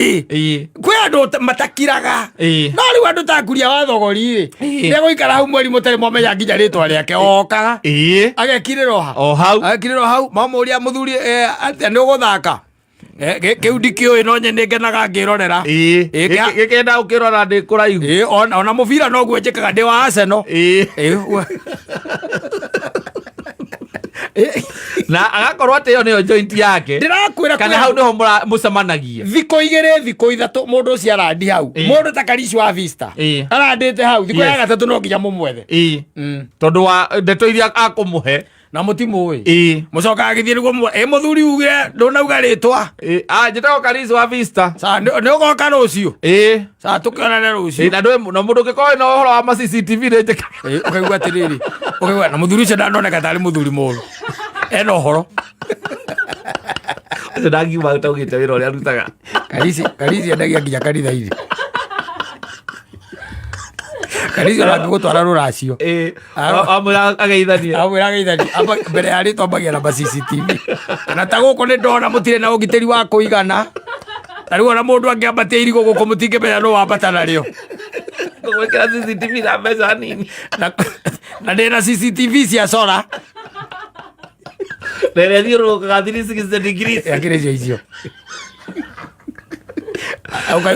Kwĩ andũ matakiraga. No rĩu andũ ta Kuria wa Thogori rĩ, nĩegũikara hau mweri mũtarĩ mwamenya nginya rĩtwa rĩake, okaga agekirĩra ha. O hau. Agekirĩra hau, mamũria mũthuri, atĩa, nĩ ũgũthaka? Kĩu ndikĩũĩ, no nye nĩngenaga ngĩrorera. Gĩkenda ũkĩrora ndĩ kũraihu. Ona mũbira noguo njĩkaga, ndĩ wa Arsenal. Na agakorwo atĩ ĩyo nĩyo joint yake. Ndĩrakwĩra. Kana hau nĩho mũcemanagia. Thikũ 2, thikũ 3, mũndũ ũcio arandi hau. Mũndũ ta Karici wa Vista arandĩte hau thikũ ya gatatũ, no nginya mũmwethe. Tondũ wa ndeto iria akũmũhe. Na mũtimũĩ. Mũcokaga gĩthiĩ nĩguo ĩ mũthuri uge ndũnauga rĩtwa. Ah, njĩtagwo Karici wa Vista. Sa nĩ ũgoka rũciũ? Sa tũkĩonane rũciũ. Na ndũĩ na mũndũ ũngĩkorwo na ũhoro wa ma CCTV nĩ njĩka. Ũkaigua atĩrĩrĩ, ũkaigua na mũthuri ũcio ndanoneka tarĩ mũthuri mũru, ena ũhoro. Ũcio ndangiuma ũtaugĩte wĩra ũrĩa arutaga. Karisi, Karisi endagia nginya kanitha-inĩ. Karisi ona angĩgũtwara rũracio. Amwĩra ageithanie. Amwĩra ageithanie. Mbere ya rĩtwa ambagia na ma CCTV. Na ta gũkũ nĩ ndona mũtirĩ na ũgitĩri wa kũigana. Ta rĩu ona mũndũ angĩambatia irigũ gũkũ, mũtingĩmenya nũ wambata narĩo. Gwĩkĩra CCTV na mbeca nini. Na ndĩna CCTV cia sora. Na ĩrĩa ĩthiũrũrũkaga 360 degrees. Akĩrĩ icio icio.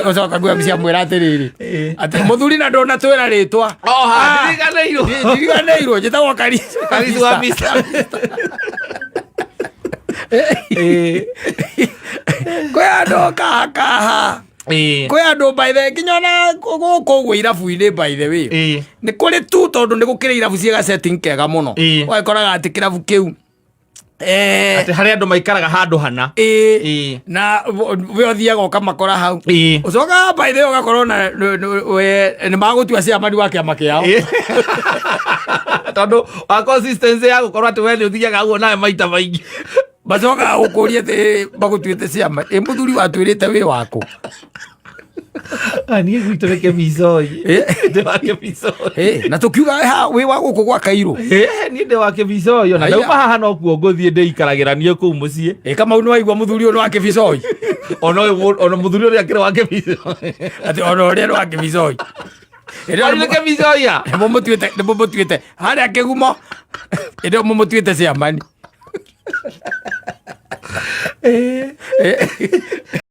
Ũcoka ngua ciamwĩra atĩrĩrĩ, atĩ mũthuri na ndũnatwĩra rĩtwa. Oh, ha, Ah, ndiriganĩirwo. Ndiriganĩirwo njĩtagwo Karisi. Karisi wa Vista. Kwĩ andũ kaha kwĩ andũ, by the way, nginya ona gũkũ ũguo irabu-inĩ, by the way, nĩ kũrĩ tu, tondũ nĩ gũkĩrĩ irabu ciĩga setting kega mũno. Ũgagĩkoraga atĩ kĩrabu kĩu Atĩ harĩ andũ maikaraga handũ hana. Na we ũthiaga ũkamakora hau. Ũcokaga, by the way, ũgakorwo na we nĩ magũtua ciamani wa kĩama kĩao. Tondũ wa consistency ya gũkorwo atĩ we nĩ ũthiaga ũguo nawe maita maingĩ. Macokaga gũkũria atĩ magũtuĩte ciama, ĩ mũthuri watwĩrĩte wĩ waku? Ah, niĩ gwitũ nĩ Kĩbicoi. Ndĩ wa Kĩbicoi. Na tũkiuga ha wĩ wa gũkũ gwa Kairũ. Niĩ ndĩ wa Kĩbicoi, ona Aya. ndauma haha nokuo ngũthiĩ ndĩikaragĩra niĩ kũu mũciĩ. Ĩ Kamau, nĩ waigua mũthuri ũyũ nĩ wa Kĩbicoi? Ona ũyũ ona mũthuri ũrĩa akĩrĩ wa Kĩbicoi. Atĩ ona ũrĩa nĩ wa Kĩbicoi. Wanyu nĩ Kĩbicoi a? Nĩ mũmũtuĩte harĩa kĩgumo, ĩrĩa mũmũtuĩte ciamani.